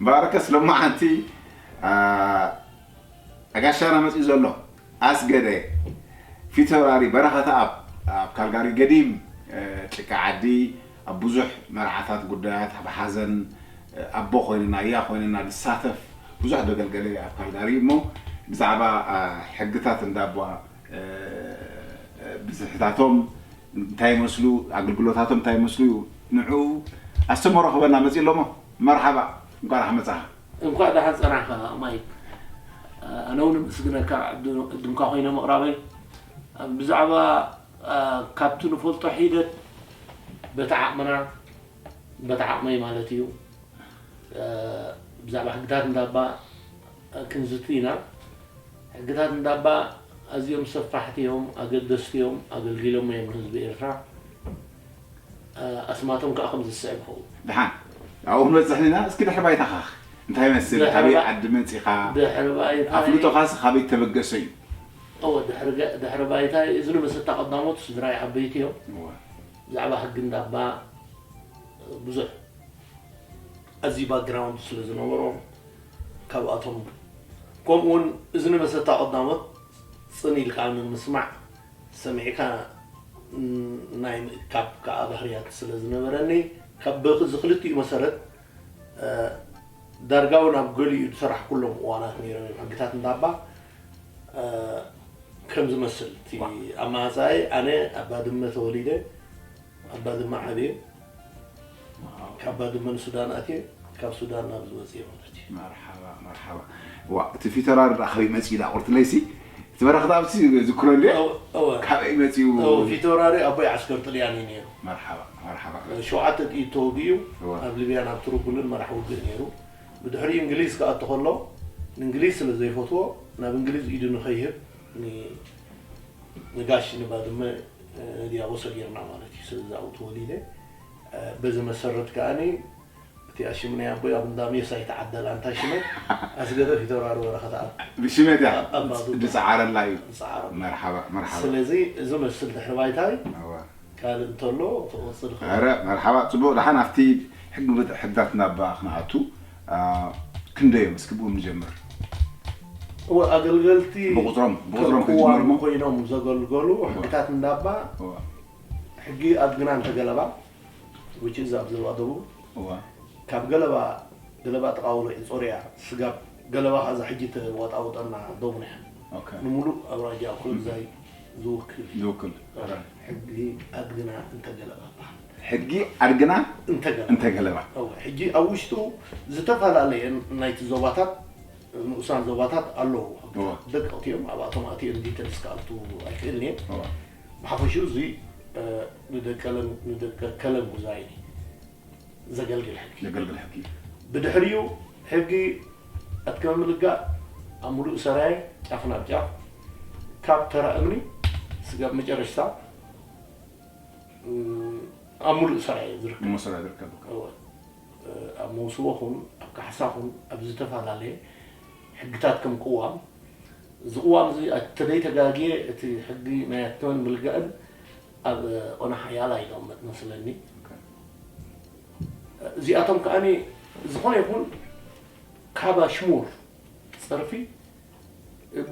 ባረከስ ሎማዓንቲ ኣጋሻና መፅኡ ዘሎ ኣስገደ ፊተውራሪ በረኸተ ኣብ ኣብ ካልጋሪ ገዲም ጭቃ ዓዲ ኣብ ብዙሕ መርዓታት ጉዳያት ኣብ ሓዘን ኣቦ ኮይንና እያ ኮይንና ዝሳተፍ ብዙሕ ደገልገለ ኣብ ካልጋሪ እሞ ብዛዕባ ሕግታት እንዳባ ብዝሕታቶም እንታይ ይመስሉ ኣገልግሎታቶም እንታይ ይመስሉ እዩ ንዑ ኣስተምሮ ክበና መፂ ኣሎሞ መርሓባ እንኳን ሓመፃኻ እንኳዕ ደሓን ፀናሕካ ማይክ። ኣነ እውን ምስግነካ ዕድምካ ኮይነ ምቕራበይ። ብዛዕባ ካብቲ ንፈልጦ ሒደት በቲ ዓቕምና በቲ ዓቕመይ ማለት እዩ ብዛዕባ ሕግታት እንዳባ ክንዝቲ ኢና። ሕግታት እንዳባ ኣዝዮም ሰፋሕቲ እዮም፣ ኣገደስቲ እዮም፣ ኣገልጊሎም እዮም ንህዝቢ ኤርትራ። ኣስማቶም ከዓ ከም ዝስዕብ ይኸውን። ደሓን ኣብኡ ክንበፅሕ ኢና። እስኪ ድሕሪ ባይታኻ እንታይ ይመስል? ካበይ ዓዲ መፂኻ? ድሕሪ ባይታ ኣፍልጦኻስ ካበይ ተበገሰ እዩ? እወ ድሕሪ ባይታይ እዝኒ መሰታ ቀዳሞት ስድራይ ዓበይቲ እዮም። ብዛዕባ ሕጊ እንዳባ ብዙሕ ኣዝዩ ባክግራውንድ ስለ ዝነበሮም ካብኣቶም ከምኡውን እዝኒ መሰታ ቀዳሞት ፅን ኢልካ ንምስማዕ ሰሚዕካ ናይ ምእካብ ከዓ ባህርያት ስለ ዝነበረኒ ካብ በዚ ክልቲኡ መሰረት ዳርጋ እውን ኣብ ገሊኡ ዝሰራሕኩሎም እዋናት ነይሮም እዮም ሕግታት እንዳባ ከም ዝመስል እቲ ኣመሃፃይ ኣነ ኣብ ባድመ ተወሊደ ኣብ ባድመ ዓብየ ካብ ባድመ ንሱዳን ኣትየ ካብ ሱዳን ናብ ዝወፅየ ማለት እዩ መርሓባ መርሓባ ዋ እቲ ፊተራሪ ዳ ከበይ መፂኡ ዳ ቁርትለይሲ እቲ በረኽት ኣብቲ ዝክሮ እንደ ካበይ መፂኡ ፊተራሪ ኣቦይ ዓስከር ጥልያን እዩ ነይሩ መርሓባ መርሓባ ሸውዓተ ጥይት ተወጊኡ ኣብ ሊብያን ኣብ ትሩቡልን መራሕ ውግእ ነይሩ ብድሕሪኡ እንግሊዝ ክኣቱ ከሎ ንእንግሊዝ ስለ ዘይፈትዎ ናብ እንግሊዝ ኢዱ ንኸይህብ ንጋሽ ንባድመ ዲያቦ ሰጊርና ማለት እዩ ስለዚ ኣብኡ ተወሊደ በዚ መሰረት ከዓኒ እቲ ኣሽም ናይ ኣቦይ ኣብ እንዳ ሜሳ ይተዓደል ኣንታ ሽመት ኣስገደ ፊተውራሪ ወረኸት ኣብ ብሽመት እያ ኣብ ባዱ ዝፀዓረላ እዩ ዝፀዓረላ። መርሓባ መርሓባ ስለዚ እዚ መስል ድሕሪ ባይታይ እዋ ካልእ እንተሎ ክቕፅል ይኽእል። ኧረ መርሓባ ፅቡቕ ደሓን ኣብቲ ሕጊ ሕግታት እናባ ክንኣቱ ክንደዮም እስኪ ብኡ ንጀምር እወ ኣገልገልቲ ብቁፅሮም ብቁፅሮም ክንጅምር እሞ ኮይኖም ዘገልገሉ ሕግታት እንዳባ እወ ሕጊ ኣድግና እንተገለባ which is ኣብ ዘባ ደቡብ እወ ካብ ገለባ ገለባ ጥቓ ውሎ ኢጾርያ ስጋብ ገለባ ከኣ እዛ ሕጂ ተዋጣውጠና ዶብና እያ ኦኬ ንምሉእ ኣውራጃ ኩሉ ዛይ ዝውክል እዩ ዝውክል ሕጊ ኣድግና እንተገለባ በሃል ሕጊ ኣድግና እንተገለባ እንተገለባ እወ ሕጂ ኣብ ውሽጡ ዝተፈላለየ ናይቲ ዞባታት ንኡሳን ዞባታት ኣለዉ ሕግታት ደቀቕቲ እዮም ኣብኣቶም ኣትዮም ዲተልስ ክኣቱ ኣይክእልን እየ ብሓፈሽኡ እዚ ንደቀለም ንደቀ ከለም ጉዛይ ዘገልግል ሕጊ ዘገልግል ሕጊ እዩ። ብድሕሪኡ ሕጊ ኣትከመ ምልጋእ ኣብ ሙሉእ ሰራየ ጫፍ ናብ ጫፍ ካብ ተራ እምኒ ስጋብ መጨረሽታ ኣብ ሙሉእ ሰራየ ዝርከብ እሞ ስራየ ዝርከብ እወ። ኣብ መውስቦ ኹን ኣብ ካሕሳ ኹን ኣብ ዝተፈላለየ ሕግታት ከም ቅዋም እዚ ቅዋም እዚ ተደይ ተጋግየ እቲ ሕጊ ናይ ኣትከመን ምልጋእን ኣብ ኦነ ሓያላ ይቐመጥ መስለኒ እዚኣቶም ከዓኒ ዝኾነ ይኹን ካብ ኣሽሙር ፀርፊ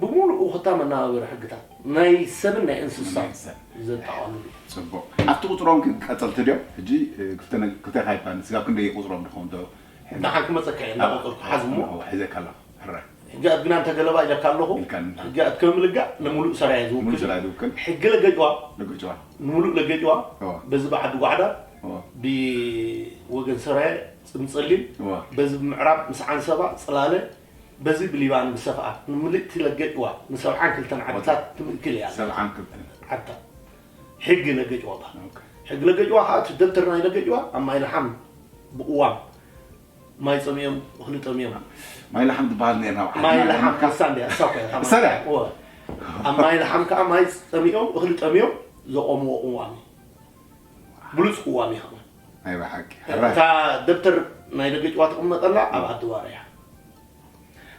ብምሉኡ ኮታ መናባበሪ ሕግታት ናይ ሰብን ናይ እንስሳ ዘጠቓልሉ ፅቡቅ ኣብቲ ቁፅሮም ክንቀፀል ተድዮም ሕጂ ክልተ ካይፓ ስጋብ ክንደይ ቁፅሮም ድኸውን ዶ ንሓን ክመፀካ እየ እንዳቆፀርኩ ሓዝሞ ሕዘካ ኣለኹ ሕራይ ሕጊ ኣድግና እንተ ገለባ ኢለካ ኣለኹ ሕጊ ኣድከ ምልጋእ ንምሉእ ሰራየ ዝውክል ሕጊ ለገጭዋ ንምሉእ ለገጭዋ በዚ ብዓዲ ጓዕዳ ብወገን ሰራየ ጽምጸሊም በዚ ብምዕራብ ምስ ዓንሰባ ጽላለ በዚ ብሊባኖ ብሰፍኣ ንምልእቲ ለገጭዋ ንሰብዓን ክልተን ዓድታት ትምእክል እያ ዓድታት ሕጊ ለገጭዋ በሃል ሕጊ ለገጭዋ ከዓ እቲ ደብተር ናይ ለገጭዋ ኣብ ማይ ለሓም ብእዋም ማይ ጸሚኦም እኽሊ ጠምዮም ማይ ለሓም ትበሃል ነርና ማይ ለሓም ከሳ እንዲያ እሳ ኮያ እሳ ድያ ኣብ ማይ ለሓም ከዓ ማይ ጸሚኦም እኽሊ ጠምዮም ዘቆምዎ ቅዋም እዩ ብሉፅ ቅዋም እዩ ከዓ ናይ ብሓቂ እታ ደብተር ናይ ደገጭዋ ትቕመጠላ ኣብ ዓዲ ዋርያ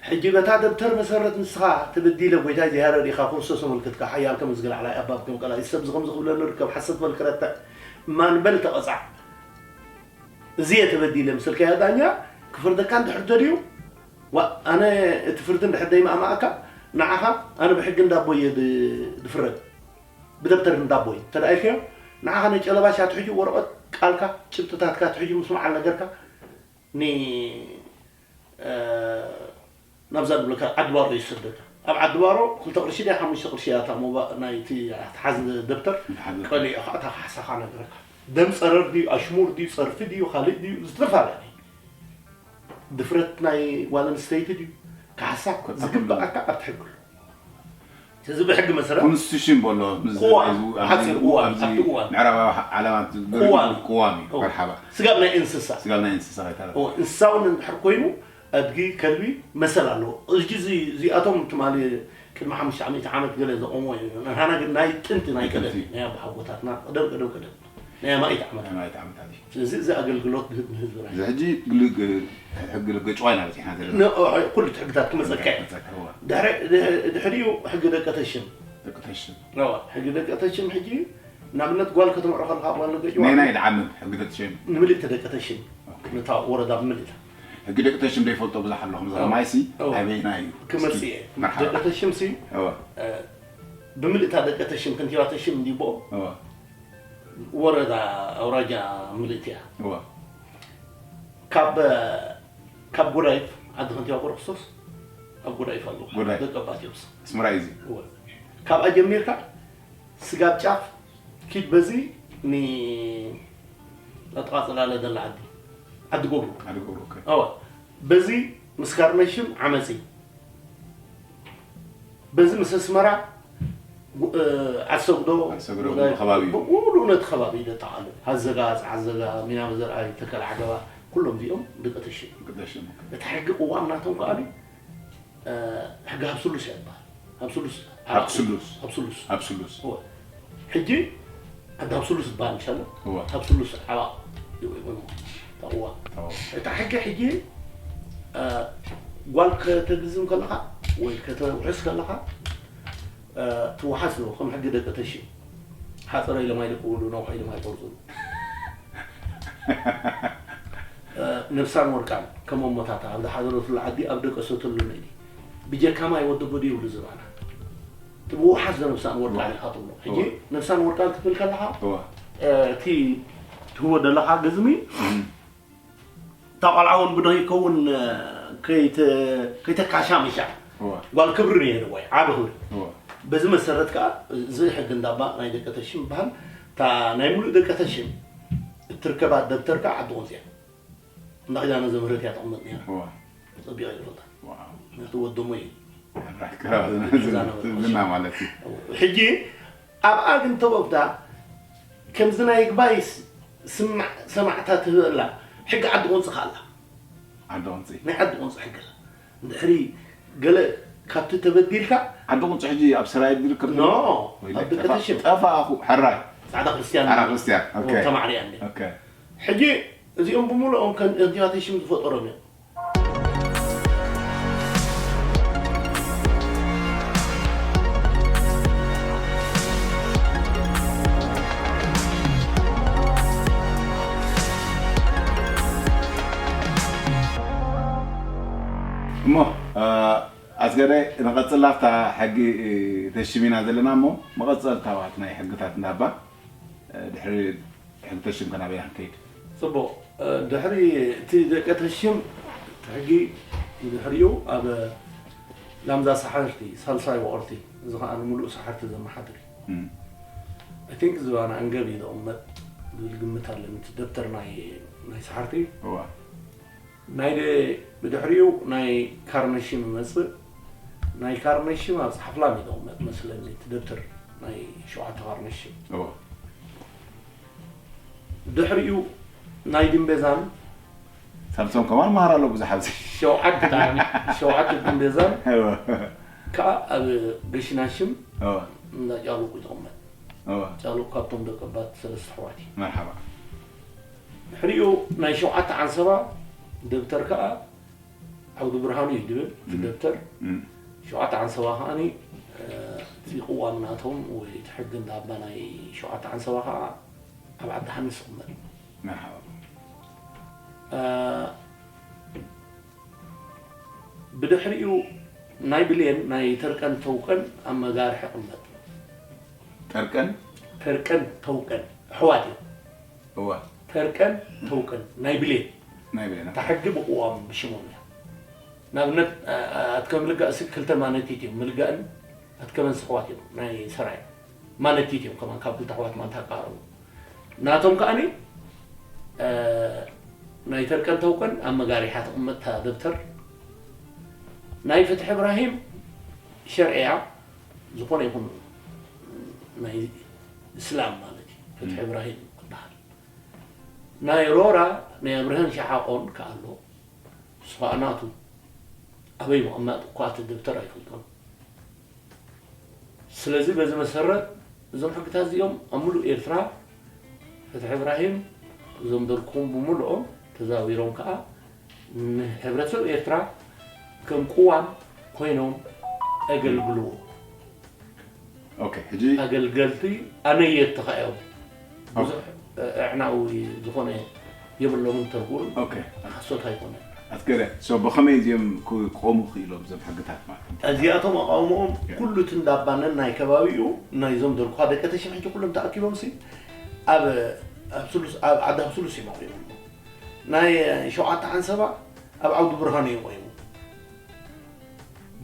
ሕጂ በታ ደብተር መሰረት ንስኻ ተበዲለ ጎይታይ ዝያረር ኢኻ ክርስቶስ ኣመልክትካ ሓያል ከም ዝግላዕላይ ኣባብ ከም ቀላይ ሰብ ዝኸም ዝኽብለኒ ርከብ ሓሰት በል ክረትዕ ማንበል ተቐጻዕ እዚ እየ ተበዲለ ምስልካዮ ዳኛ ክፍርደካ እንድሕር ደልዩ፣ ዋ፣ ኣነ እቲ ፍርዲ እንድሕር ደይማእማኣካ፣ ንዓኻ ኣነ ብሕጊ እንዳቦየ ድ-፣ ድፍረድ። ብደብተር እንዳቦይ። እንተ ደኣ ኢልካዮ፣ ንዓኻ ናይ ጨለባሽ ኣትሕዩ ወረቐት ቃልካ፣ ጭብጥታትካ ኣትሕዩ ምስ በዓል ነገርካ፣ ኒ-፣ እ፣ ናብዛ ዝብለካ ዓዲ ባሮ ይሰደካ። ኣብ ዓዲ ባሮ ክልተ ቅርሺ ድያ ሓሙሽተ ቅርሺ እያ እታ ሞባ-፣ ናይቲ ኣትሓዝ ደብተር። ኣትሓዝ ደብተር። ቀሊዑ ኸዓ እታ ካሕሳኻ ነገርካ። ደም ጸረር ድዩ፣ ኣሽሙር ድዩ፣ ጸርፊ ድዩ፣ ካልእ ድዩ፣ ዝተፈላለየ። ድፍረት ናይ ጓል ኣንስተይቲ ድዩ፣ ካሕሳ፣ ኮታ ዝግብኣካ ኣብቲ ሕጊ ኣሎ። ስለዚ ብሕጊ መሰረት ኮንስቲቱሽን በሎ፣ ምስ ቅዋም፣ ኣብዚ ሓፂር ቅዋም፣ ኣብዚ ኣብቲ ቅዋም። ምዕራባዊ ዓለማት ዝገርም ቅዋም። ቅዋም እዩ። እዎ። መርሓባ። ስጋብ ናይ እንስሳ። ስጋብ ናይ እንስሳ ከይተረፈ። እዎ፣ እንስሳ እውን እንድሕር ኮይኑ፣ ኣድጊ፣ ከልቢ፣ መሰል ኣለዎ። እዚ፣ እዚ፣ እዚኣቶም ትማሊ ቅድሚ ሓሙሽተ ሚእቲ ዓመት ገለ ዘቆምዎ እዩ። ንሕና ግን ናይ ጥንቲ፣ ናይ ናይ ቀደም፣ ጥንቲ። ናይ ኣቦሓጎታትና፣ ቀደም፣ ቀደም፣ ቀደም። ናይ ኣማኢት ዓመት። ናይ ኣማኢት ዓመታት እዩ። ስለዚ እዚ ኣገልግሎት ንህብ-፣ ንህዝብና እዩ። እዚ ሕጂ ግል-፣ ግ-፣ ሕጊ ደገ ጨዋይ ኢና በፂሕና ዘለና። ን-፣ ኦ፣ ኩሉ እቲ ሕግታት ክመፀካ እዩ። ክመፀካ፣ እዋ። ድሕሪ-፣ ድሕ-፣ ድሕሪኡ ሕጊ ደቂ ተሽም። ደቂ ተሽም። እዋ፣ ሕጊ ደቂ ተሽም ሕጂ ንኣብነት ጓል ከተምዕሮ ከለኻ ጓል ደቂ ጨዋይ ናይ ናይ ድዓምም ሕጊ ደቂ ተሽም። ንምልእቲ ደቂ ተሽም። ኦኬ። ነታ ወረዳ ብምልእታ። ሕጊ ደቂ ተሽም ዘይፈልጦ ብዙሕ ኣሎ። ከምዚ ኦ። ከማይሲ ኦ። ኣበይና እዩ? ክመፅእ እስኪ እየ። መርሓባ። ደቂ ተሽም ሲ፣ እዋ። እ፣ ብምልእታ ደቂ ተሽም፣ ከንቲባ ተሽም እንዲቦ እዋ። ወረዳ ኣውራጃ ምልእቲ እያ። እዋ። ካብ፣ ካብ ጎዳይፍ፣ ዓዲ ከንቲባ ገብረ ክርስቶስ ኣብ ጎዳይፍ ኣሎ። ጎዳይፍ። ደቂ ኣባት እዮም። ኣስመራ እዩ እዚ። እወ። ካብኣ ጀሚርካ ስጋብ ጫፍ ኪድ በዚ ኒ-፣ ኣጥቓ ጽላለ ዘላ ዓዲ፣ ዓዲ ገብሩ። ዓዲ ገብሩ፣ ኦኬ። እወ። በዚ ምስ ካርነሽም ዓመጺ። በዚ ምስ ኣስመራ፣ ጉ-፣ እ፣ ዓሰግዶ፣ ዓሰግዶ ጉዳይ፣ ከባቢ እዩ። ብሙሉእ ነቲ ከባቢ ዘጠቓልል። ሃዘጋ፣ ጸዓዘጋ፣ ሚናም ዘርኣይ፣ ተከል ዓገባ፣ ኩሎም እዚኦም ደቂ ተሽም። ደቂ ተሽም። እቲ ሕጊ ቅዋም ናቶም ከኣ፣ እ፣ ሕጊ ሃብስሉስ እያ ትበሃል። ሃብስሉስ፣ ሃብስሉስ። ሃብስሉስ። ሃብስሉስ። እወ። ሕጂ ዓዲ ሃብስሉስ ዝበሃል ምሻሎ? እወ። ሃብስሉስ ዓባቕ እዩ ወይ እውን ተቕዋ። ተቕዋ። እታ ሕጊ ሕጂ፣ እ፣ ጓል ከተግዝም ከለኻ ወይ ከተውሕስ ከለኻ፣ እ፣ ትወሓስ ነው ከም ሕጊ ደቂ ተሽም። ሓፀረ ኢሎም ኣይልክውሉ፣ ነውሐ ኢሎም ኣይቆርፁሉ። እ፣ ነብሳን ወርቃን ከም ኣሞታታ ኣብ ዝሓደረትሉ ዓዲ ኣብ ደቀሰትሉ ነይዲ። ብጀካ ማይ ወዲ ጉድ ይብሉ ዝባና። እቲ ምውሓስ ዘነብሳን ወርቃን እዋ። ኢኻ ትብሎ። ሕጂ እዋ። ነብሳን ወርቃን ክትብል ከለኻ፣ እዋ። እ፣ እቲ ትህቦ ዘለኻ ግዝሚ፣ እም። እታ ቆልዓ እውን ብዶ ይከውን፣ እ፣ ከይተ-፣ ከይተካሻምሻ። እዋ። ጓል ክብሪ ነይርዋ እዩ፣ ዓቢ ክብሪ። እዋ። በዚ መሰረት ከኣ፣ እዚ ሕጊ እንዳባ ናይ ደቂ ተሽም ይበሃል። እታ ናይ ሙሉእ ደቂ ተሽም እትርከባ ደብተር ከኣ ዓዲ ቁንጽ እያ። እንዳ ኪዳነ ዘምህረት እያ ተቐመጥ ነይራ። እዋ። ጸቢቐ እየ ዝፈልጣ። ዋው። ምኽንያቱ ወዶሞ እዩ። መብራህቲ ቀረባ ዝና-፣ ገዛ ነበረ። ዝና ማለት እዩ። ሕጂ ኣብኣ ግን ተወፍዳ ከምዚ ናይ ይግባይ ስ-፣ ስማዕ-፣ ሰማዕታ ትህበላ ሕጊ ዓዲ ቁንጽ ከኣላ። ዓዲ ቁንጺ። ናይ ዓዲ ቁንጽ ሕጊ ኣላ። እንድሕሪ ገለ ካብቲ ተበዲልካ ዓዲ ቁንጽ ሕጂ ኣብ ሰራየ ዝርከብ ኖ፣ ወይ ኣብ ደቂ ጠፋ-፣ ተሽም። ጠፋእኹ፣ ሕራይ። ጻዕዳ ክርስትያን ጻዕዳ ክርስትያን፣ ኦኬ። ተማዕሪያ እንደ። ኦኬ። ሕጂ እዚኦም ብምሉኦም ከን-፣ ከንቲባ ተሽም ዝፈጠሮም እዮም። እሞ፣ እ፣ ኣስገደ፣ ንቐጽል ናብታ ሕጊ፣ እ፣ ተሽም ኢና ዘለና እሞ፣ መቐጸልታዋት ናይ ሕግታት እንዳባ፣ እ፣ ድሕሪ ሕጊ ተሽም ከናበይ ክንከይድ? ጽቡቕ። እ፣ ድሕሪ እቲ ደቂ ተሽም፣ እቲ ሕጊ ድሕሪኡ ኣብ ላምዛ ሳሕርቲ፣ ሳልሳይ ወቐርቲ፣ እዚ ኸኣ ንምሉእ ሳሕርቲ ዘመሓድር እዩ። እም። I think ዝባና ኣንገብ እዩ ዝቕመጥ ዝብል ግምት ኣለኒ። እቲ ደብተር ናይ፣ ናይ ሳሕርቲ። እዋ። ናይ ደ-፣ ብድሕሪኡ ናይ ካርነሽም ይመጽእ። ናይ ካርነሽም ኣብ ጻሕፍላም እዩ ዝቕመጥ መስለኒ፣ እቲ ደብተር ናይ ሸውዓተ ካርነሽም። እዎ። ድሕሪኡ ናይ ድምቤዛን ሳምሶን ከማን መሃር ኣሎ ብዙሕ ኣብዚ። ሸውዓተ ብጣዕሚ፣ ሸውዓተ ድምቤዛን እዎ። ከኣ ኣብ ገሽናሽም እዎ። እንዳ ጫሉቁ እዩ ዝቕመጥ። እዎ። ጫሉቁ ካብቶም ደቂ ኣባት ሰለስተ ኣሕዋት እዩ። መርሓባ። ድሕሪኡ ናይ ሸውዓተ ዓንሰባ ደብተር ከኣ ዓውዲ ብርሃኑ እዩ ዝብል እቲ እም። ደብተር። እም። ሸውዓተ ዓንሰባ ከኣኒ፣ እ፣ እቲ ቅዋም ናቶም ወይ እቲ ሕጊ እንዳ ኣባ ናይ ሸውዓተ ዓንሰባ ከኣ ኣብ ዓዲ ሓንስ ይቕመጥ። መርሓባ። እ፣ ብድሕሪኡ ናይ ብሌን ናይ ተርቀን ተውቀን ኣብ መጋርሒ ቅመጥ። ጠርቀን ተርቀን ተውቀን ኣሕዋት እዮም። እዋ ተርቀን ተውቀን ናይ ብሌን ናይ ብሌን እታ ሕጊ ብቅዋም ብሽሞም እያ። ንኣብነት ኣትከም ልጋእ ሲ ክልተ ማነቲት እዮም። ምልጋእን ኣትከመን ስሕዋት እዮም ናይ ሰራይ ማነቲት እዮም። ከማን ካብ ክልተ ኣሕዋት ማንታ ኣቃረቡ ናቶም ከኣኒ ናይ ተርቀን ተውቀን ኣብ መጋሪሓ ተቕመጥታ ደብተር ናይ ፍትሒ እብራሂም ሸርዕያ ዝኾነ ይኹን ናይ እስላም ማለት እዩ። ፍትሒ እብራሂም ክበሃል ናይ ሮራ ናይ ኣብርሀን ሸሓቆን ከኣሎ ስፋእናቱ ኣበይ ምቕማጥ እኳ እቲ ደብተር ኣይፈልጦን። ስለዚ በዚ መሰረት እዞም ሕግታት እዚኦም ኣብ ሙሉእ ኤርትራ ፍትሒ እብራሂም እዞም ደርኩም ብምልኦም ተዛዊሮም ከዓ ንሕብረተሰብ ኤርትራ ከም ቅዋም ኮይኖም ኣገልግልዎ። ኦኬ ሕጂ ኣገልገልቲ ኣነየትኻ እዮም። ብዙሕ ኣዕናዊ ዝኾነ የብሎምን ተርጉም ኦኬ ሓሶት ኣይኮነ። ኣትገረ ሶ ብኸመይ እዚኦም ክቆሙ ክኢሎም እዞም ሕግታት ማለት እዩ? እዚኣቶም ኣቃውሞኦም ኩሉ ትንዳባነን ናይ ከባቢኡ ናይዞም ደርኳ ደቂ ተሽም ሕጂ ኩሎም ተኣኪቦም ሲ ኣብ ኣብ ስሉስ ኣብ ዓዲ ኣብ ስሉስ ይመቑ እዮም። ናይ ሸውዓተ ዓንሰባ ኣብ ዓውዲ ብርሃኑ እዩ ቆይሙ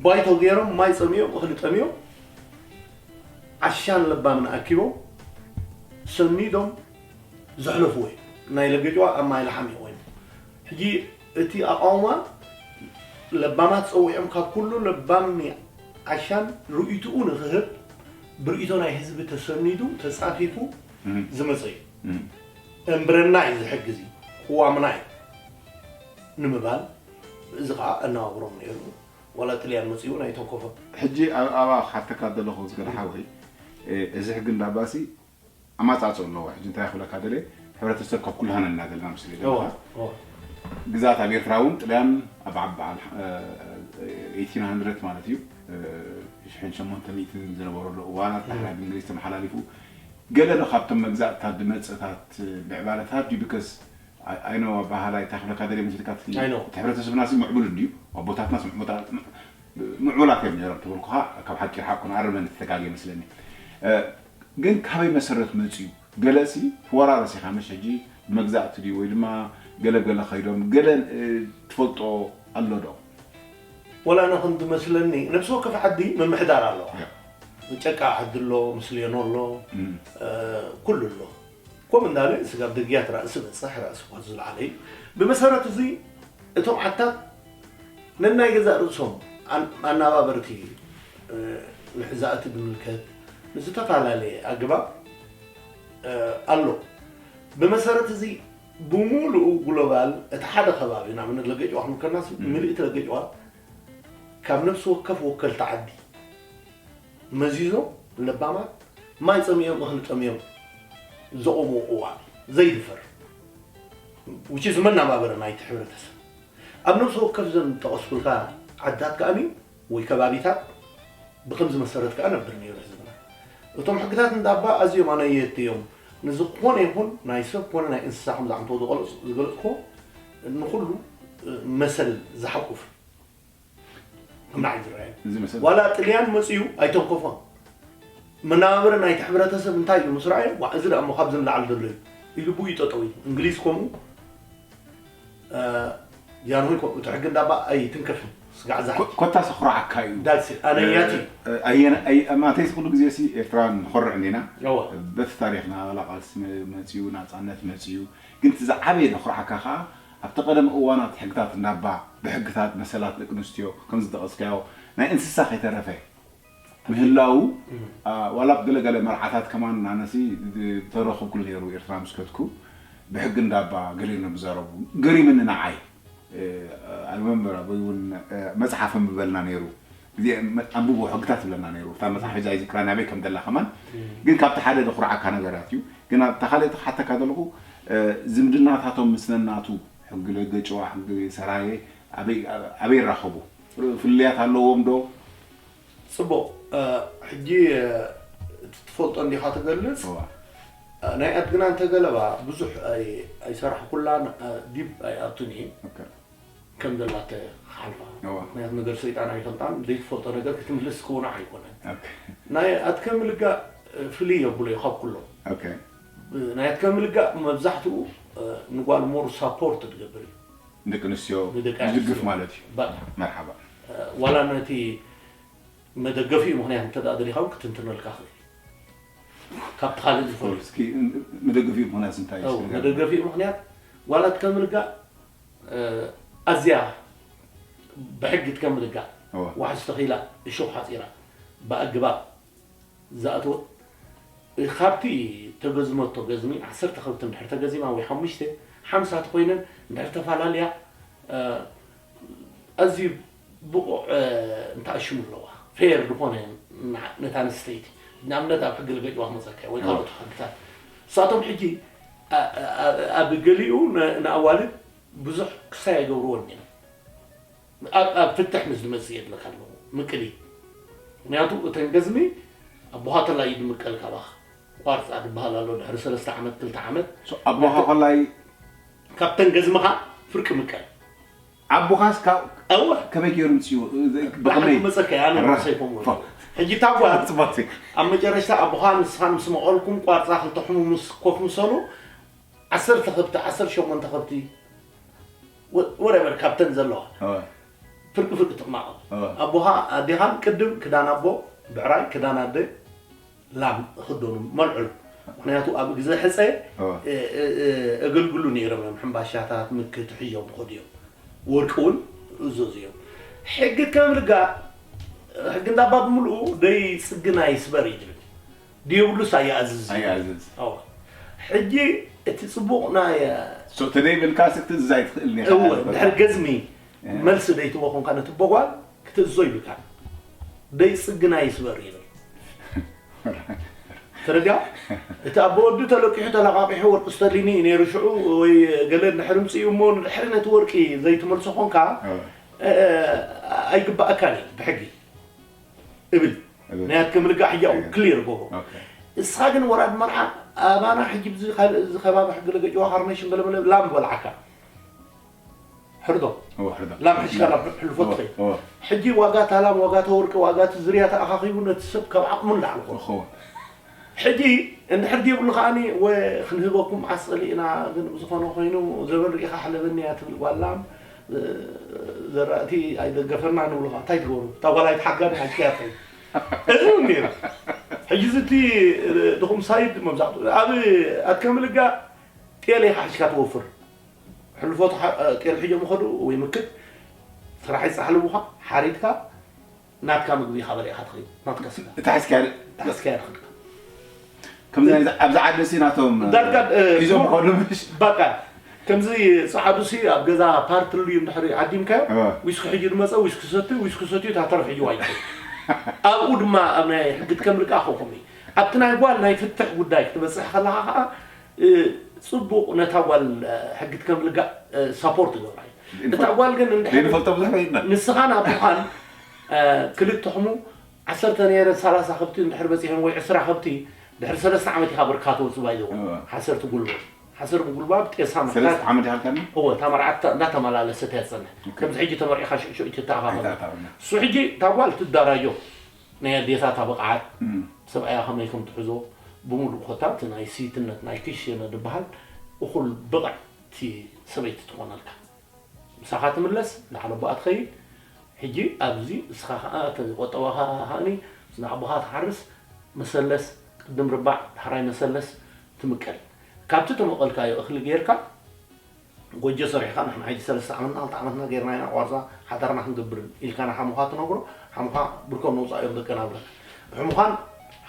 ባይቶ ገይሮም ማይ ፀሚዮም እኽሊ ጠሚዮም ዓሻን ለባምን ኣኪቦም ሰኒዶም ዘሕለፍዎ እዩ። ናይ ለገጭዋ ኣብ ማይ ለሓም እዩ ኮይኑ ሕጂ እቲ ኣቃውማ ለባማት ፀዊዖም ካብ ኩሉ ለባም ዓሻን ርእይትኡ ንክህብ ብርእይቶ ናይ ህዝቢ ተሰኒዱ ተፃፊፉ ዝመፀ እዩ። እምብረና እዩ ዝሕግዚ ቅዋምና እዩ ንምባል እዚ ከዓ ኣነባብሮም ነይሩ። ዋላ ጥልያን መፂኡ ናይ ተንኮፎ ሕጂ ኣብ ኣባ ክሓተካ ዘለኹ ዝገደ ሓወይ እዚ ሕጊ እንዳባሲ ኣማፃፅኦ ኣለዎ። ሕጂ እንታይ ክብለካ ደለ ሕብረተሰብ ካብ ኩልሃን እና ዘለና ምስሊ ግዛት ኣብ ኤርትራ እውን ጥልያን ኣብ ዓበዓል ኤቲን ሃንድረድ ማለት እዩ ሽሕን ሸሞንተ ሚእትን ዝነበረሉ እዋን ኣተሓላቢ እንግሊዝ ተመሓላሊፉ ገለ ዶ ካብቶም መግዛእትታት ዝመፅእታት ምዕባለታት ድዩ ብከስ ኣይኖ ኣባሃላይ እንታይ ክብለካ ደለ መስልካ እቲ ሕብረተሰብና ሲ ምዕቡል እንድዩ ኣቦታትና ምዕቡላት እዮም ነሮም ተበልኩኻ ካብ ሓቂ ሓቁ ንኣርመን ተተጋገ ይመስለኒ ግን ካበይ መሰረት መፅዩ ገለሲ ተወራረስ ኢኻ መሽ ሕጂ መግዛእቲ ድዩ ወይ ድማ ገለብ ገለ ከይዶም ገለ ትፈልጦ ኣሎ ዶ ወላ ኣነ ከም ዝመስለኒ ነብሲ ወከፍ ዓዲ ምምሕዳር ኣለዋ ጨቃ ዓዲ ኣሎ ምስልዮኖ ኣሎ ኩሉ ኣሎ ከምኡ እንዳለ ስጋብ ደግያት ራእሲ በፅሕ ራእሲ ኳ ዝለዓለ እዩ ብመሰረት እዚ እቶም ዓድታት ነናይ ገዛእ ርእሶም ኣናባበርቲ ንሕዛእቲ ብምልከት ብዝተፈላለየ ኣግባብ ኣሎ። ብመሰረት እዚ ብምሉኡ ግሎባል እቲ ሓደ ከባቢ ንኣብነት ለገጭዋ ክንብል ከለና ምልእቲ ለገጭዋ ካብ ነፍሲ ወከፍ ወከልቲ ዓዲ መዚዞም ለባማት ማይ ፀሚኦም እኽሊ ጠሚዮም ዘቑምዎ ቅዋም ዘይድፈር which is መናባበሪ ናይቲ ሕብረተሰብ ኣብ ነብሲ ወከፍ ዘን ጠቐስኩልካ ዓድታት ከኣኒ ወይ ከባቢታት ብከምዚ መሰረት ከኣ ነብር ነይሩ ህዝብና። እቶም ሕግታት እንዳባ ኣዝዮም ኣነየቲ እዮም። ንዝኾነ ይኹን ናይ ሰብ ኮነ ናይ እንስሳ ከም ዝዓምተዎ ዝገለጽ ዝገለጽኮ ንኹሉ መሰል ዝሓቁፍ ናዕ ዝረኣየ እዚ መሰል ዋላ ጥልያን መፅዩ ኣይተንከፎን መናባብሪ ናይቲ ሕብረተሰብ እንታይ እዩ ምስ ረኣየ ዋ እዚ ደኣ እሞ ካብዚ ንላዕሊ ዘሎ እዩ ኢሉ ብኡ ይጠጠው እዩ እንግሊዝ ከምኡ ጃንሆይ ከምኡ እቲ ሕጊ እንዳባ ኣይትንከፍን ስጋዕ ዛሕቲ ኮ- ኮታስ ኣኹርዓካ እዩ ዳትስ ኣነያት እዩ ኣየነ ኣይ- ማተይስ ኩሉ ግዜ ሲ ኤርትራን ንኾርዕ እንዲና እዋ በቲ ታሪኽና ዋላ ቃልሲ መ- መፅዩ ናፃነት መፅዩ ግን እቲ ዝዓበየ ዘኹርዓካ ከዓ ኣብቲ ቀደም እዋናት ሕግታት እንዳባ ብሕግታት መሰላት ደቂ ኣንስትዮ ከም ዝጠቐስካዮ ናይ እንስሳ ከይተረፈ ምህላው ዋላ ብገለገለ መርዓታት ከማን ኣነሲ ተረኽብኩሉ ነይሩ ኤርትራ ምስ ከድኩ ብሕጊ እንዳባ ገሊኦም ዝዛረቡ ገሪምኒ ንዓይ ኣልመንበር ኣቦይ እውን መፅሓፍ ኣንብበልና ነይሩ ግዜ ኣንብቦ ሕግታት ይብለና ነይሩ እታ መፅሓፍ ሒዛ ይዝክራ ናበይ ከም ደላ ከማን ግን ካብቲ ሓደ ዘኩርዓካ ነገራት እዩ ግን ኣብታ ካልእ ተሓተካ ዘለኹ ዝምድናታቶም ምስ ነናቱ ሕጊ ለገጭዋ ሕጊ ሰራየ ኣበይ ይራኸቡ ፍልልያት ኣለዎም ዶ ፅቡቕ ሕጂ እቲ ትፈልጦ እንዲኻ ትገልፅ ናይ ኣድግና እንተገለባ ብዙሕ ኣይሰራሕኩላን ዲብ ኣይኣቱን እየ ከም ዘላ ተሓልፋ። እዋ። ምክንያቱ ነገር ሰይጣን ኣይፈልጣን፣ ዘይትፈልጦ ነገር ክትምልስ ክውናዕ ኣይኮነን። ኦኬ። ናይ ኣትከ ምልጋእ ፍልይ የብሎ እዩ ካብ ኩሎም። ኦኬ። ብ-፣ ናይ ኣትከ ምልጋእ መብዛሕትኡ፣ እ፣ ንጓል ሞር ሳፖርት ትገብር እዩ። ደቂ ኣንስትዮ ንደቂ ዝድግፍ ኣንስትዮ። ማለት እዩ። በጣም። መርሓባ። እ፣ ዋላ ነቲ መደገፊኡ ምክንያት እንተ ደኣ ደሊኻ እውን ክትንትነልካ ክእል እዩ። ካብቲ ካልእ ዝኾነ እስኪ መደገፊኡ ምክንያት እንታይ እዩ? እው፣ እስኪ ንገረኒ። መደገፊኡ ምክንያት ዋላ ኣትከ ምልጋእ፣ እ፣ ኣዝያ ብሕጊ ኣትከ ምልጋእ እዋ። ዋሕስ ተኺላ እሾኽ ሓፂራ ብኣግባብ ዝኣተወት፣ ካብቲ ተገዝመቶ ገዝሚ ዓሰርተ ከብቲ እንድሕር ተገዚማ ወይ ሓሙሽተ ሓምሳ ተኮይነን እንድሕር ተፈላለያ፣ እ፣ ኣዝዩ ብቑዕ፣ እ፣ እንተኣሽሙ ኣለዋ። ፌር ዝኾነ ን-፣ ነታ ኣንስተይቲ። ንኣብነት ኣብ ሕጊ ልገጭዋ ክመፀካ ወይ ካልኦት ሕግታት። ንሳቶም ሕጂ ኣ-፣ ኣ-፣ ኣብ ገሊኡ ን-፣ ንኣዋልድ ብዙሕ ክሳይ ኣይገብርዎን እዮም። ኣብ፣ ኣብ ፍትሕ ምስ ዝመጽእ የድልካ ኣለኹ። ምቅሊ። ምክንያቱ እተን ገዝሚ ኣቦኻ ተላ እዩ ድምቀል ካባኻ። ቋርጻ ድበሃል ኣሎ፣ ድሕሪ ሰለስተ ዓመት፣ ክልተ ዓመት። ሶ፣ ኣቦኻ ኮላይ ካብተን ገዝምኻ ፍርቂ ምቀል። ኣቦኻስ ካብ እወ። ከመይ ገይሩ ምጽኡ? ብሓቂ ብኸመይ? መጸካ፣ ኣነ ራ-፣ ርእሰይ ከምኡ። ፎ። ሕጂ እታ ጓል ጽቡቕ። ኣብ መጨረሽታ ኣቦኻ ንስኻን ምስ መቐልኩም ቋርጻ ክልተ ሕሙ ምስ ኮፍ ምሰሉ ዓሰርተ ከብቲ፣ ዓሰርተ ሸሞንተ ከብቲ፣ ወ-፣ ወረቨር ካብተን ዘለዋ። እወ። ፍርቂ ፍርቂ ትቕማቐል። እወ። ኣቦኻ ኣዴኻን ቅድም ክዳን ኣቦ ብዕራይ ክዳን ኣደ ላም እኽደኑ መልዕሉ። ምክንያቱ ኣብ ግዜ ሕፀ እወ። እ-፣ እ-፣ እ-፣ እገልግሉ ነይሮም እዮም። ሕምባሻታት ምክት ሒዞም ይኸዱ እዮም። ወርቂ እውን እዘዙ እዮም። ሕጊ ከም ልጋ ሕጊ እንዳባ ብምልኡ ደይ ጽግና ይስበር እዩ ዝብል። ዲዮብሉስ ኣየኣዝዝ እዩ። ኣየኣዝዝ። እወ። ሕጂ እቲ ጽቡቕ ናይ ሶ፣ ተደይብልካ ስክቲ ዝዛይ ትኽእል ኔኻ እወ፣ ማለት ድሕሪ ነው። ገዝሚ እ። መልሲ ደይትቦ ኮንካ ነቲ በጓል ክትእዞ ይብልካ። ደይ ጽግና ይስበር ይብል። ተረዲኣ? እቲ ኣቦ ወዲ ተለቂሑ ተለቃቂሑ ወርቂ ስተሊኒ እዩ ነይሩ ሽዑ ወይ ገለ እንድሕር ምጽኡ እሞ ንድሕሪ ነቲ ወርቂ ዘይትመልሶ ኮንካ፣ እወ። እ፣ ኣይግባኣካን እዩ ብሕጊ እብል። እብል። ናይ ኣትከ ምልጋእ ሕጂ ኣብኡ እብል። ክሊር ጎቦ። ኦኬ። እስኻ ግን ወራድ መርዓ ኣባና ሕጂ ብዚ ካልእ እዚ ከባቢ ሕጊ ለገጭዋ ካርነሽን ገለመለ ላም በልዓካ። ሕርዶ። እወ፣ ሕርዶ። ላም ሕሽካ ናብ ሕልፎ እወ፣ ትኸይድ። እወ። ሕጂ ዋጋ እታ ላም፣ ዋጋ እታ ወርቂ፣ ዋጋ እቲ ዝርያ ተኣኻኺቡ ነቲ ሰብ ካብ ዓቕሙ ንላዕሊ ኾነ። እኹ። ሕጂ እንድሕር ዘይብሉ ከኣኒ ወ-፣ ክንህበኩም ዓስ ጸሊእና፣ ግን ብዝኾነ ኮይኑ ዘበን ርኢኻ ሕለበኒ እያ ትብል ጓል ላም፣ እ፣ ዘራእቲ ኣይደገፈና ንብሉ ከኣ እንታይ ትገብሩ? እታ ጓል ኣይትሓጋን እያ፣ ኣጭቅያ ትኸይድ። እዚ እውን ነይሩ። ሕጂ እዚ እቲ፣ እ፣ ድኹም ሳይድ መብዛሕትኡ ኣብ ኣትከ ምልጋ ጤል ኢኻ ሒዝካ ትወፍር። ሕልፎ ተሓ-፣ ጤል ሒዞም ይኸዱ ወይ ምክት፣ ስራሕ ይጻሕልቡኻ፣ ሓሪድካ፣ ናትካ ምግቢ ኢኻ በሊዕኻ ትኸይድ፣ ናትካ ስጋ። እታ ሒዝካያ ተሓዝካያ ትኸድካ። ከምዚ ናይ ኣብዚ ዓዲ ሲ ናቶም ዳርጋ፣ እ፣ ሒዞም ቡር-፣ ከዱ ምሽ በቃ፣ ከምዚ ጸዓዱ ሲ ኣብ ገዛ ፓርቲ ልዩ እንድሕሪ ዓዲምካዮ፣ እወ። ዊስኪ ሕጂ ድመጸ፣ ዊስኪ ሰቲ፣ ዊስኪ ሰትዩ፣ እታ ተረፍ ሕጂ ዋይቶ። ኣብኡ ድማ ኣብ ናይ ሕጊ ትከምልቃ ከኹም እዩ። ኣብቲ ናይ ጓል ናይ ፍትሕ ጉዳይ ክትበጽሕ ከለኻ ከኣ፣ እ፣ ጽቡቕ ነታ ጓል፣ እ፣ ሕጊ ትከምልጋ፣ እ፣ ሳፖርት ገብራ እዩ። እታ ጓል ግን እንድሕር ዘይንፈልጦ ብዙሕ የለን። ንስኻን ኣቦኻን፣ እ፣ ክልተኹም ዓሰርተ ነይረን ሰላሳ ከብቲ እንድሕር በጺሐን ወይ ዕስራ ከብቲ ድሕሪ ሰለስተ ዓመት ኢኻ ብርካ ትወጽእ ባይ ዘ ወይ። እወ። ሓሰር ትጉልበብ። ሓሰር ምጉልባብ ጤሳ ሰለስተ ምሕታት። ዓመት ይሃልካኒ? እወ፣ እታ መርዓት እታ-፣ እንዳተመላለሰት እያ ትጸንሕ። ኦኬ። ከምዚ ሕጂ ተመርዒኻ ሽዑ ሽዑ ትተኣኻኸብ። ኣይተኣታኸብና። እሱ ሕጂ እታ ጓል ትደራጆ። ናይ ኣዴታታ ብቕዓት፣ እም። ሰብኣያ ከመይ ከም ትሕዞ፣ ብምሉእ ኮታ እቲ ናይ ስይትነት፣ ናይ ክሽነ ዝበሃል እኹል ብቕዕቲ ሰበይቲ ትኾነልካ። ምሳኻ ትምለስ፣ ንዓለቦኣ ትኸይድ። ሕጂ ኣብዚ እስኻ ኸኣ እቲ ቆጠባኻ ከኣኒ ምስ ንዓቦኻ ትሓርስ፣ መሰለስ፣ ቅድም ርባዕ፣ ዳሕራይ መሰለስ ትምቀል። ካብቲ ተመቐልካዮ እኽሊ ጌርካ፣ ጎጆ ሰሪሕካ፣ ንሕና ሕጂ ሰለስተ ዓመትና፣ ክልተ ዓመትና ጌርና ኢና፣ ቋርጻ ሓዳርና ክንገብር ኢልካ ንሓሙኻ ትነግሮ፣ ሓሙኻ ብርኮም ነውጻእ እዮም ደቀና ብለካ። ብሕሙኻን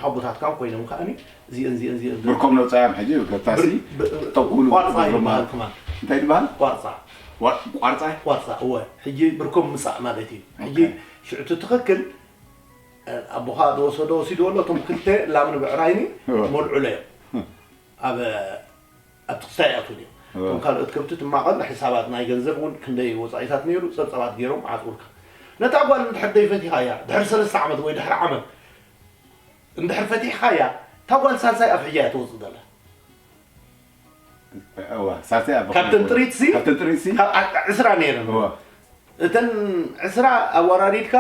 ሓቦታትካን ኮይኖም ከኣኒ፣ እዚአን፣ እዚአን፣ እዚአን፣ ብርኮም ነውጻእያም ሕጂ፣ ከብታሲ ብር-፣ ብ-፣ ተኩሉ ቋርጻ ዝብሎም ይበሃል ማለት። ከማን። እንታይ ይበሃል? ቋርጻ። ዋ-፣ ቋርጻ? ቋርጻ፣ እወ። ሕጂ ብርኮም ምጻእ ማለት እዩ። ሕጂ ኦኬ። ሽዑ እቲ ትኽክል፣ እ፣ ኣቦኻ ዝወሰዶ ወሲድዎ ኣሎ፣ እቶም ክልተ ላምን ብዕራይኒ እወ። መልዑሎ እዮም። ኣብ፣ ኣብ ትኽስታይ ይኣትዉ እዮም። እወ። እቶም ካልኦት ከብቲ ትማቐል፣ ሕሳባት ናይ ገንዘብ እውን ክንደይ ወጻኢታት ነይሩ፣ ጸብጻባት ገይሮም ዓጽውልካ። ነታ ጓል እንድሕር ደይፈቲኻያ፣ ድሕሪ ሰለስተ ዓመት ወይ ድሕሪ ዓመት እንድሕር ፈቲሕኻያ፣ እታ ጓል ሳልሳይ ኣፍ ሕጂ እያ ትወጽእ ዘላ። እዋ፣ ሳልሳይ ኣብ ካብተን ጥሪት ሲ? ካብተን ጥሪት ሲ? ካብ ዓ-፣ ዕስራ ነይረን። እዋ። እተን ዕስራ ኣወራሪድካ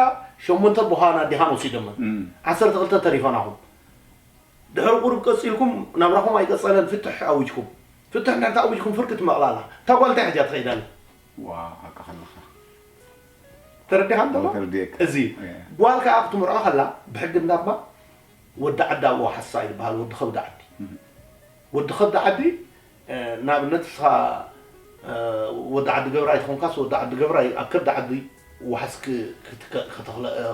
ሸሞንተ ብዃና ዲኻን ወሲዶመን። ዓሰርተ ክልተ ተሪፈናኹም። ድሕሪ ቁሩብ ቀጺልኩም ናብራኹም ኣይቀጸለን፣ ፍትሕ ኣዊጅኩም። ፍትሕ እንድሕር ተኣዊጅኩም ፍርቂ ትመቕላላ። እታ ጓል እንታይ ሕጃ ትኸይዳለ? ዋ ሓቃ ከለኻ ተረዲኻ እንተሎ ተረዲእካ። እዚ ጓል ከዓ ክትምርዖ ከላ ብሕጊ እንዳባ ወዲ ዓዲ ኣብኡ ሓሳ ይበሃል። ወዲ ከብዲ ዓዲ ወዲ ከብዲ ዓዲ ንኣብነት እስኻ ወዲ ዓዲ ገብራይ ተኾንካስ ወዲ ዓዲ ገብራይ ኣብ ከብዲ ዓዲ ዋሕስ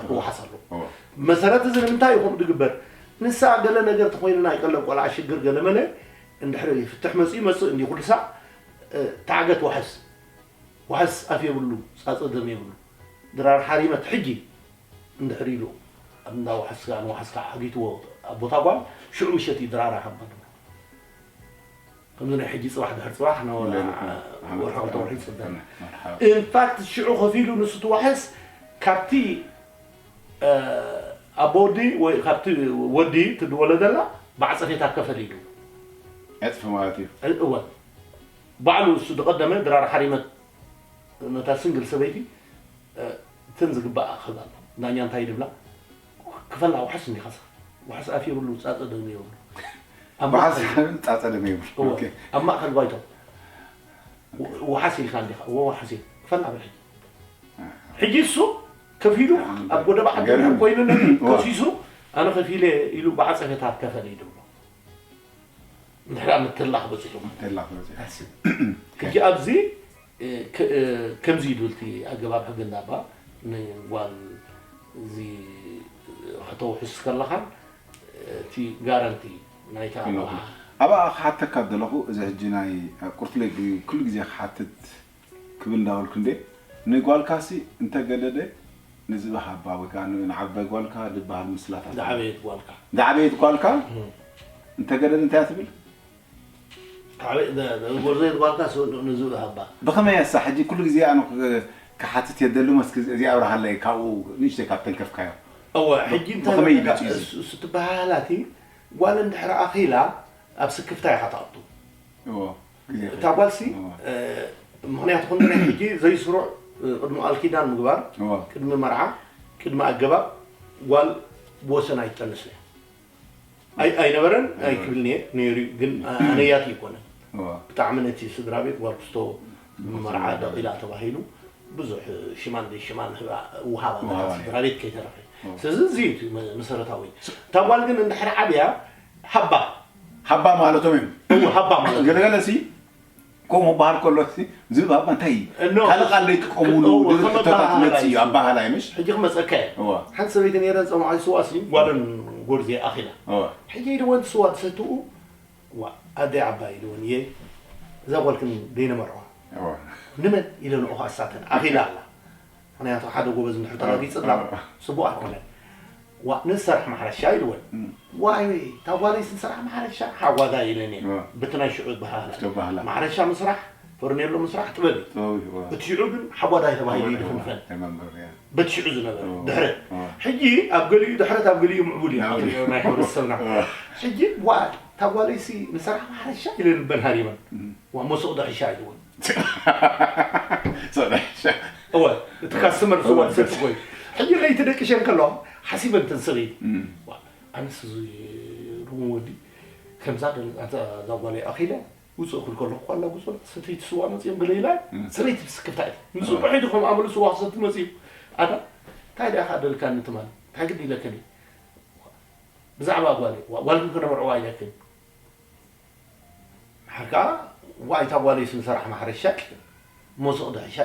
ክዋሓስ ኣሎ። መሰረት እዚ ንምንታይ እዩ ከምኡ ዝግበር? ንሳ ገለ ነገር ተኾይኑ ናይ ቀለብ ቆልዓ ሽግር ገለ መለ እንድሕሪ ፍትሕ መፅኡ ይመፅእ እንዲ ኩሉ ሳዕ ታዕገት ዋሕስ ዋሕስ ኣፍ የብሉ ፃፀ ደም የብሉ ድራር ሓሪመት ሕጂ እንድሕር ኢሉ ኣብ እንዳ ዋሕስካ ንዋሕስካ ሓጊትዎ ኣብ ቦታ ጓል ሽዑ ምሸት እዩ ድራራ ሓባ ድማ ከምዚ ናይ ሕጂ ፅባሕ ድሕር ፅባሕ ወርሒ ክልተ ወርሒ ይፅበ ኢንፋክት ሽዑ ከፊሉ ንሱ ትዋሕስ ካብቲ ኣቦ ወዲ ወይ ካብቲ ወዲ ትድወለደላ ብዓፀፌታ ከፈል ኢሉ ዕፅፊ ማለት እዩ እወ ባዕሉ እሱ ዝቀደመ ድራር ሓሪመት ነታ ስንግል ሰበይቲ እተን ዝግባኣ ክህባ ኣሎ ዳኛ እንታይ ድብላ ክፈላ ዋሕስ እንዲኻ ዋሕስ ኣፍ የብሉ ፃፀ ደም የብሉ ኣብ በሓስ ማእከል- ፃፀ ደም የብሉ እወ፣ ኦኬ። ኣብ ማእከል ባይቶ ዋሓስ ኢልካ እንዲኻ እወ ዋሓስ ኢል ክፈላ ብልሕ ሕጂ እሱ ከፊሉ ኣብ ጎደባ ዓዲ ገርም። ኮይኑ ነቲ እወ። ከሲሱ ኣነ ከፊለ ኢሉ ብዓፀፈታት ከፈለ ይድብሎ እንድሕር ኣብ ምትላኽ በፂሑ ተላ ክበፅሕ ሕጂ ኣብዚ ከምዚ ይብል እቲ ኣገባብ ሕጊ እንዳባ ንጓል እዚ ከተውሕስ ከለኻ እቲ ጋረንቲ ናይታ ቆልዓ ኣብኣ ክሓተካ ዘለኹ እዚ ሕጂ ናይ ቁርትለይ ኩሉ ግዜ ክሓትት ክብል እንዳበልኩ እንዴ ንጓልካሲ እንተገደደ ንዝበሃባ ወይ ከዓ ንዓባይ ጓልካ ዝበሃል ምስላታት ዝዓበየት ጓልካ ዝዓበየት ጓልካ እንተገደደ እንታይ ትብል ጎርዘት ጓልካ ንዝበሃባ ብኸመይ ኣሳ ሕጂ ኩሉ ግዜ ኣነ ክሓትት የደሉ መስክ እዚ ኣብርሃለይ ካብኡ ንእሽተይ ካብ ተንከፍካዮ እወ ሕጂ እንታይ ብኸመይ ይበልካ? ይበፅዩ እዚ እሱ ትበሃላቲ ጓል እንድሕር ኣኺላ ኣብ ስክፍታ ኢኻ ትኣቱ እዎ ግዜ እታ ጓልሲ ምክንያቱ ክንዲ ናይ ሕጂ ዘይስሩዕ ቅድሚ ቃል ኪዳን ምግባር እዎ ቅድሚ መርዓ ቅድሚ ኣገባብ ጓል ብወሰን ኣይትጠንስ እያ ኣይ- ኣይነበረን ኣይክብልን እየ ነይሩ እዩ ግን ኣነያት ይኮነ እዎ ብጣዕሚ ነቲ ስድራ ቤት ጓል ክስቶ መርዓ ደቂላ ተባሂሉ ብዙሕ ሽማን ዘይሽማን ህባ- ውሃባ ውሃባ ስድራ ቤት ከይተረፈ ስለዚ እዚ እዩ እቲ መ- መሰረታዊ እታ ጓል ግን እንድሕር ዓብያ ሃባ ሃባ ማለቶም እዮም እው ሃባ ማለት እዩ። ገለገለ ሲ ከምኡ በሃል ከሎ ሲ ዝብል ሃባ እንታይ እዩ እኖ። ካልእ ቃል ዘይጥቀሙሉ እዎ፣ ከም ድርቶታት ኣባህላ መፅእ እዩ እዩ። ኣባህላ ይምሽ ሕጂ ክመፀካ እየ እዋ ሓንቲ ሰበይቲ ነይረን ፀማዓይ ስዋ ሲ ጓለን ጎርዜ ኣኺላ እዋ ሕጂ ኢልወን ስዋ ትሰትኡ ዋ ኣደይ ዓባይ ኢልወን እየ እዛ ጓልክን ደይነመርዋ እዋ ንመን ኢለ ንኦኻ እሳተን ኣኺላ ኣላ ምክንያቱ ሓደ ጎበዝ እንድሕር ተረጊፅላ ፅቡቅ ኣይኮነን ዋ ንሰርሕ ማሕረሻ ኢልወን ዋይ እታ ጓለይስ ንሰርሕ ማሕረሻ ሓጓዳ ኢለን እየ እዋ በቲ ናይ ሽዑ ዝበሃላ ተባህላ ማሕረሻ ምስራሕ ፈርኔሎ ምስራሕ ጥበብ እዩ ጥበብ እዩ እዋ እቲ ሽዑ ግን ሓጓዳይ ተባሂሉ እዩ ድፍንፈን ተመንበር እያ በቲ ሽዑ ዝነበረ እዋ ድሕረት እዋ ሕጂ ኣብ ገሊኡ ድሕረት ኣብ ገሊኡ ምዕቡል እዩ ኣብ ገሊኡ። ኣብ ናይ ሕብረተሰብና እዋ ሕጂ ዋ እታ ጓለይሲ ንሰርሕ ማሕረሻ ኢለ ልበን ሃሪመን ዋ መሶቕ ደሕሻ ኢልወን ሰዳሻ እወ እቲ ካስተመር ዝወድ ሰብ ኮይኑ ሕጂ ለይቲ ደቂሸን ከለዋ ሓሲበን ተን ሰበይቲ ኣነስ እዚ ሩሙ ወዲ ከምዛ ደለዛ ጓለይ ኣኺለ ውፅእ ክብል ከለኹ ኳላ ጉፅላ ሰተይቲ ስዋ መፅኦም ገለ ኢላ ሰበይቲ ትስክፍታ እያ ንፅቡሕ ኢሉ ከም ኣመሉ ስዋ ክሰቲ መፅኡ ኣታ እንታይ ደኣ ከዓ ደልካኒ ትማል እንታይ ግዲ ኢለክን ብዛዕባ ጓለይ ጓልኩም ከነምርዕዋ ኢለክን ድሓር ከዓ ዋይ እታ ጓለይስ ንሰራሕ ማሕረሻ ሞስቕ ድሕሻ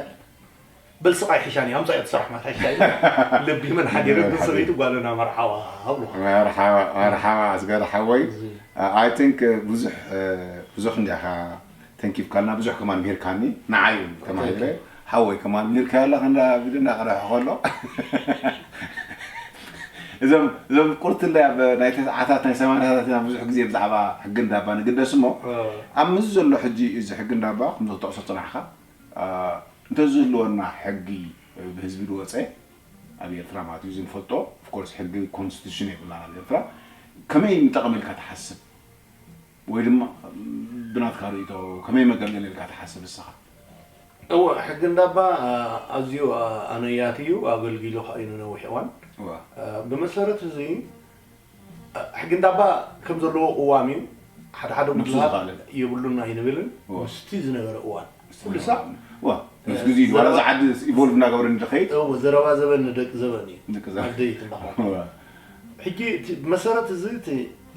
በል ስቓይ ሕሻኒ ኣምፃ እያ ትሰራሕ ማሕረሻ ልቢ መን ሓዲረ ግን ሰበይቲ ጓልና መርሓዋ ኣብሉ መርሓባ መርሓባ ኣስገረ ሓወይ I think ብዙሕ ብዙሕ እንዲኻ ተንኪፍካልና ብዙሕ ከማን ምሂርካኒ ንዓይ ተማሂረ ሓወይ ከማን ምሂርካ ያላ ከንዳ ብድና ቀረሑ ከሎ እዞም እዞም ቁርትለ ኣብ ናይ ተስዓታት ናይ ሰማንያታት ኢና ብዙሕ ግዜ ብዛዕባ ሕጊ እንዳባ ንግደስ እሞ ኣብ ምስ ዘሎ ሕጂ እዚ ሕጊ እንዳባ ከም ዝጠቕሶ ፅናሕካ እንተዝህልወና ሕጊ ብህዝቢ ዝወፀ ኣብ ኤርትራ ማለት እዩ ዝንፈልጦ ኦፍኮርስ ሕጊ ኮንስቲቱሽን የብልናን ኣብ ኤርትራ ከመይ ንጠቐመልካ ትሓስብ ወይ ድማ ብናትካ ርእቶ ከመይ መገልገሊ ኢልካ ትሓስብ እስኻ እወ፣ ሕጊ እንዳባ ኣዝዩ ኣነያት እዩ፣ ኣገልጊሉ ከዓ እዩ ንነዊሕ እዋን። ብመሰረት እዚ ሕጊ እንዳባ ከም ዘለዎ ቅዋም እዩ። ሓደ ሓደ ጉድላት የብሉን ኣይንብልን። ምስቲ ዝነበረ እዋን ኩሉ ሳዕ ዋ ምስ ግዜ ዋላ እዚ ዓዲ ኢቮልቭ እናገበረ ንድኸይድ ዘረባ ዘበን ንደቂ ዘበን እዩ። ደቂ ዘበን። ኣደይት እንዳኻ ሕጂ ብመሰረት እዚ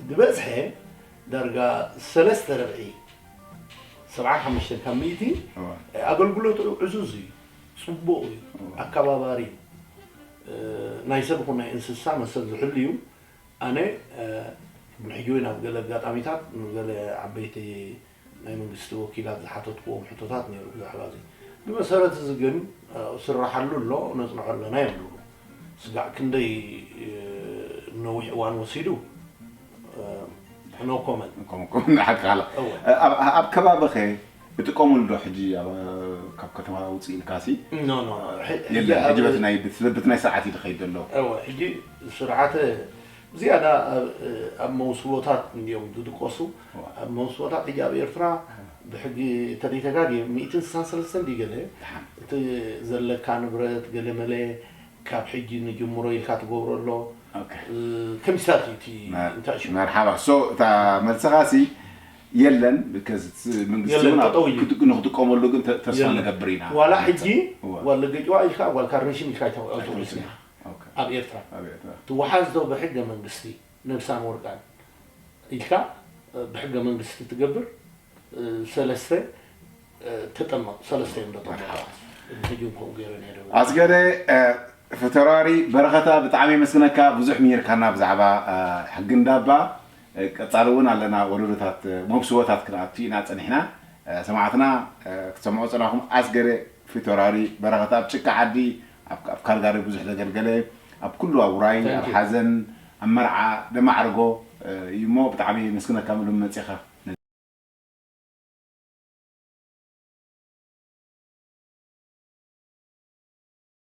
ዝበዝሐ ዳርጋ ሰለስተ ረብዒ ሰብዓ ሓሙሽተ ካብ ሚእቲ ኣገልግሎት ዕዙዝ እዩ። ፅቡቕ እዩ። ኣከባባሪ እዩ። ናይ ሰብ ኹን ናይ እንስሳ መሰል ዝሕሉ እዩ። ኣነ ንሕጂ እውን ኣብ ገለ ኣጋጣሚታት ንገለ ዓበይቲ ናይ መንግስቲ ወኪላት ዝሓተትክዎም ሕቶታት ነይሩ ብዛዕባ እዚ። ብመሰረት እዚ ግን ስራሓሉ ኣሎ፣ ነፅንዖ ኣለና እዮም ዝብሉ። ስጋዕ ክንደይ ነዊሕ እዋን ወሲዱ? No comment። ንሓቂ ቃላ ኣብ ከባቢኸ እጥቀሙሉ ዶ ሕጂ ካብ ከተማ ውፅእ ኢልካሲ? የለን። ሕጂ በቲ ናይ ስርዓት እዩ ዝኸይድ ዘሎ። ሕጂ ስርዓተ ዝያዳ ኣብ መውስቦታት እንዲዮም ዝድቀሱ። ኣብ መውስቦታት ሕጂ ኣብ ኤርትራ ብሕጊ ተደይተጋግየ ሚእትን ስሳን ሰለስተን ድዩ ገለ እቲ ዘለካ ንብረት ገለ መለ ካብ ሕጂ ንጅምሮ ኢልካ ትገብሮ ኣሎ። ከምስታት እዩ እቲ እንታይ ሽሙ? መርሓባ። So እታ መልስኻ ሲ የለን፣ because መንግስቲ የለን፣ እውን ኣብ ጠጠው ኢሉ። ክጥ- ንክጥቀመሉ ግን ተ- ተስፋ የለን። ንገብር ኢና። ዋላ ሕጂ እዋ። ጓል ለገጭዋ ኢልካ ጓል ካርኔሽን ኢልካ ኣይተው- ኣይተውርስና። ኦኬ። ኣብ ኤርትራ ኣብ ኤርትራ። ትወሓዝ ዶ ብሕገ መንግስቲ ነብሳን ወርቃን ኢልካ ብሕገ መንግስቲ ትገብር። ሰለስተ ተጠመቕ ሰለስተ እዮም ደጠመቑ። ሕጂ እውን ከምኡ ገይረ ነይረ። ኣስገደ ፊተራሪ በረኸታ ብጣዕሚ የመስግነካ። ብዙሕ ምሂርካና ብዛዕባ ሕጊ እንዳባ። ቀጻሊ እውን ኣለና ወለዶታት መብስቦታት ክንኣቱ ኢና ጸኒሕና። ሰማዕትና ክትሰምዑ ጸናኹም። ኣስገደ ፊተራሪ በረኸታ ኣብ ጭቃ ዓዲ ኣብ ካልጋሪ ብዙሕ ዘገልገለ ኣብ ኩሉ ኣብ ውራይ ኣብ ሓዘን ኣብ መርዓ ደማዕርጎ እዩ እሞ ብጣዕሚ የመስግነካ ምሉም መጺኻ።